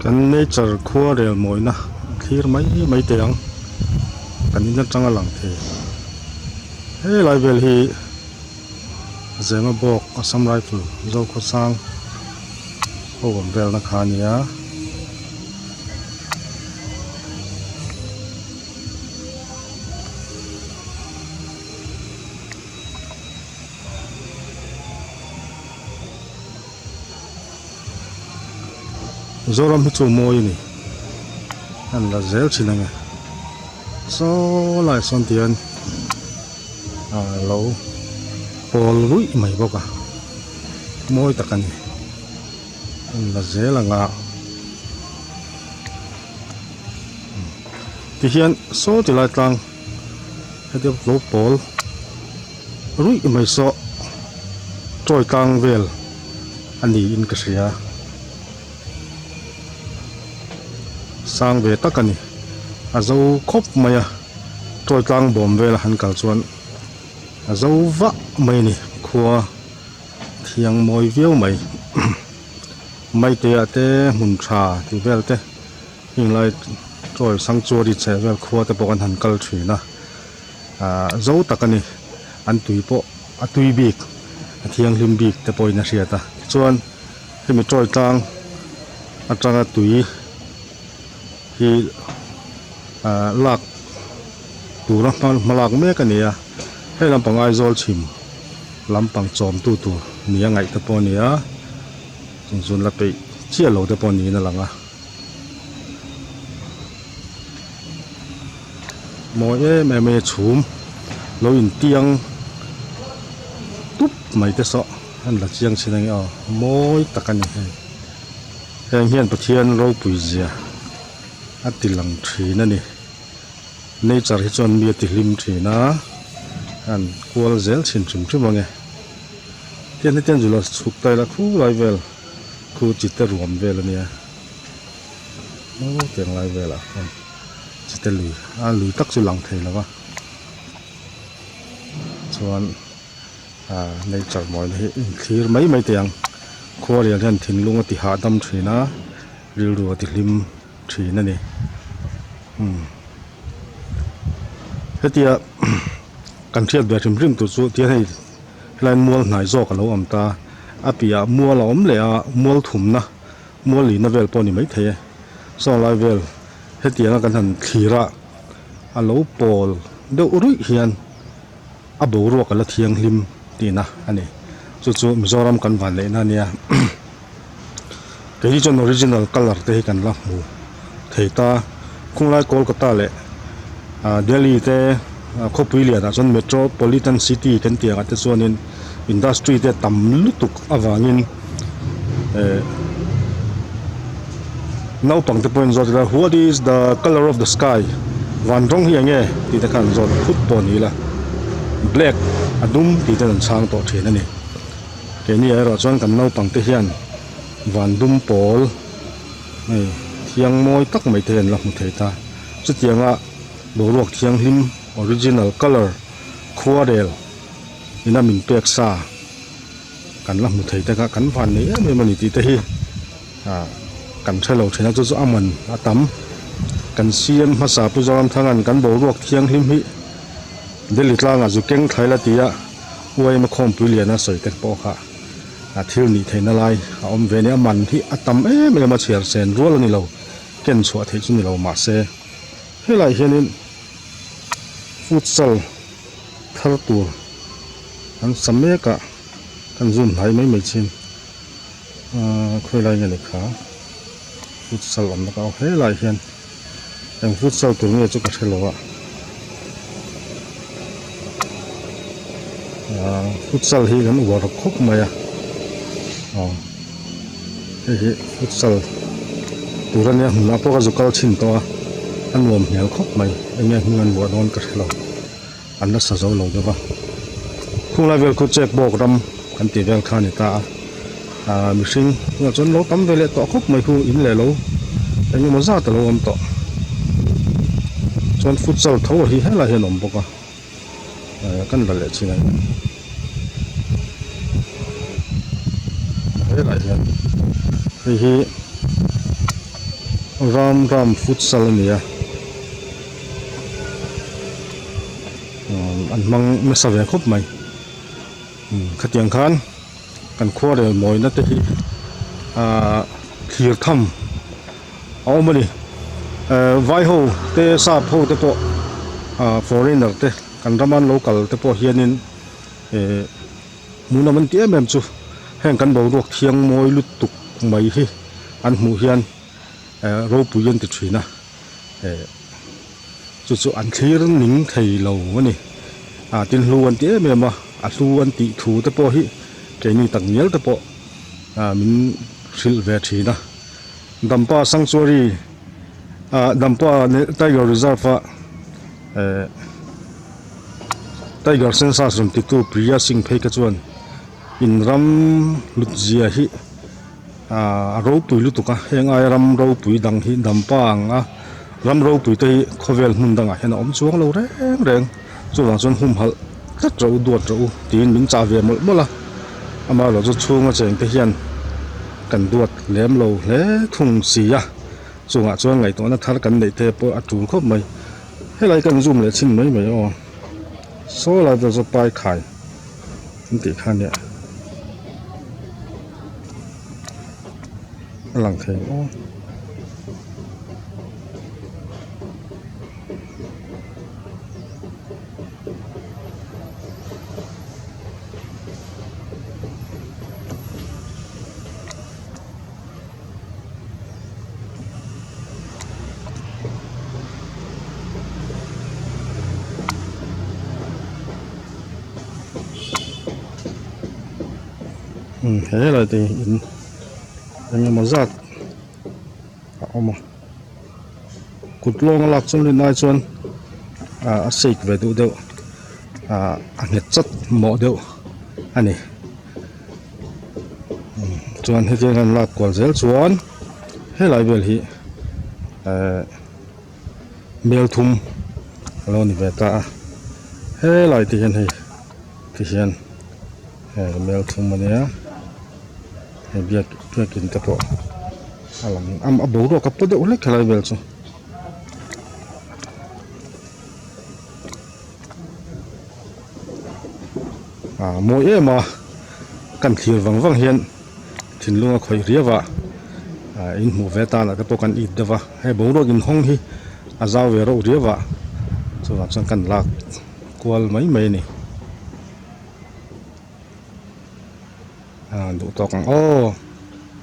Kan nature khua rel mawina thlir mai mai teh ang kan in atanga lang thei helai vel hi Zemabawk Assam Rifle Zokhawsang ho awm velna kha a nia. Mizoram hi chu mawi a ni an la zel thin ang e saw lai sawn ti hian ah lo pawl ruih mai bawk a mawi tak a ni an la zel ang a tihian saw ti lai tlang heti lo pawl ruih mai saw chawi tlang vel a niin ka hria sang ve tak a ni a zo khawp mai a chawi tlang bawm vel a han kal chuan a zo vah mai a ni khua thiang mawi viau mai maite ah te hmun tha tih vel te heng lai chawi sanctuary chheh vel khua te pawh kan han kal thin a ahh zo tak a ni an tui pawh a tui bik a thianghlim bik te pawhin a hriat a tichuan hemi chawi tlang atanga tui hi ahh lak tura hma lak mek a ni a hei lampang Aizawl chhim lampang chawmtu tur ni a ngaih te pawh a ni a chung chu la peih chiah lo te pawh niin a lang a mawi em em mai a chhum lo intiang tup mai te saw an la chiang chin ange aw mawi tak a ni hei heng hian Pathian ropui zia a ti lang thin a ni. Nature hi chuan mi a ti hlim thin a an kual zel thin hrim hrim ang e tian hetiang chu la chhuk ta ila khu lai vel khu chite ruam vel a nia aw tiang lai velah khuan chite lui a lui tak chu lang thei lo va chuan ah nature mawina hi inthlir mai mai teh ang khuarian hian thinlung a ti hahdam thin a rilru a ti hlim. thin a ni umm hetia kan hriat ve hrim hrim tur chu tihian hei helai mual hnai zawk a lo awm ta a piahah mual a awm leh a mual thumna mual lihna vel pawh a ni maithei e saw lai vel hetianga kan han thlir a a lo pawl deuh ruih hian a boruak a la thianghlim tihna a ni chu chu Mizoram kan van lehna a nia. Kei hi chuan original colour te hi kan la hmu thei ta khunglai Kolkata leh ah Delhi te khawpui lianah chuan metropolitan city kan tih angah te chuanin industry te tam lutuk avangin eh naupang te pawhin zawt ila what is the colour of the sky van rawng hi eng nge tih te khan an zawt phut pawh a ni ila black a dum tih ten an chhang tawh thin a ni. Keini erawh chuan kan naupang te hian van dum pawl hei thiang mawi tak mai te hi an la hmu thei ta. Chutianga boruak thianghlim original colour khuarel ina min pek sa kan la hmu thei te kha kan van nei em em a ni tih te hi ah kan hre lo thin a chu chu a man a tam. Kan C_M hmasa Pu Zoramthanga'n kan boruak thianghlim hi Delhi tlangah zu keng thlai la ti a. Uaima khawmpui liana sawi te pawh kha a thil nih theihna lai a awm ve a ni. A man hi a tam em em a chhiar sen rual a ni lo, ken chhuah theih chu ni lo mahse helaiah hianin futsal thar tur an sa mek a, kan zoom hnai mai mai chin ahh khawilai nge ni kha futsal awmna kha aw helaiah hian eng futsal tur nge chu ka hre lo a ahh futsal hi kan uar khawp mai a aw hei hi futsal tur ania hmunah pawh ka zu kal chhin tawh a a nuam hmel khawp mai enge hming an vuah dawn ka hre lo an la sa zo lo deuh a khunglai vel khu check bawk ram kan tih vel kha a ni ta a ahh mihring tunah chuan lo tam ve leh tawh khawp mai khu in leh lo eng emaw zat a lo awm tawh chuan futsal tho hi helaiah hian a awm bawk a eh kan la leh chin a ni helaiah hian hei hi. Ram Ram futsal a ni a an hmang nasa ve khawp mai khatiang khan kan khuarel mawina te hi ahh thlir tham a awm a ni ehh vai ho te sap ho te pawh ahh foreigner te kan rama an lo kal te pawh hianin ehh hmuhnawm an ti em em chu heng kan boruak thiang mawi lutuk mai hi an hmuh hian ehh ropui an ti thin a ehh chu chu an thlir ning thei lo a ni ah tin hlu an ti em em a a hlu an tih thu te pawh hi keini tak ngial te pawh ah min hrilh ve thin a Dampa Sanctuary ah Dampa Tiger Reserve a ehh Tiger Census rawn titu Priya Singh phei kha chuan in ram hlut zia hi ahh a ropui lutuk a heng aia ram ropui dang hi Dampa ang a ram ropui te hi khawvel hmun dangah hian a awm chuang lo reng reng chuvang chuan humhalh tlat rawh u duat rawh u tiin min chah ve mawlh mawlh a amaherawhchu chhunga cheng te hian kan duat lem lo hle thung si a chungah chuan ngaihtuahna thar kan neih te pawh a tul khawp mai helai kan zoom leh chhin mai mai aw saw lai vel chu pai khai an tih kha nia a lang thei aw. Umm he helai te hi in eng emaw zat a awm a kut lawng a lak chuan rin ai chuan ah a shake ve duh deuh ah a nghet chat mawh deuh a ni. Chuan hetiang an lak kual zel chuan helai vel hi ehh mel thum a lo ni ve ta a helai te hian hei ti hian hei mel thum a nia hei biak biakin te pawh a lang a boruak a paw deuh hlek helai vel chu. Ah mawi em a kan thlir vang vang hian thinlung a khawih riau a ah in hmuh ve tan ah te pawh kan it deuh a hei boruak inhawng hi a zau ve reuh riau a chuvang chuan kan lak kual mai mai a ni ah duh tawk ang aw.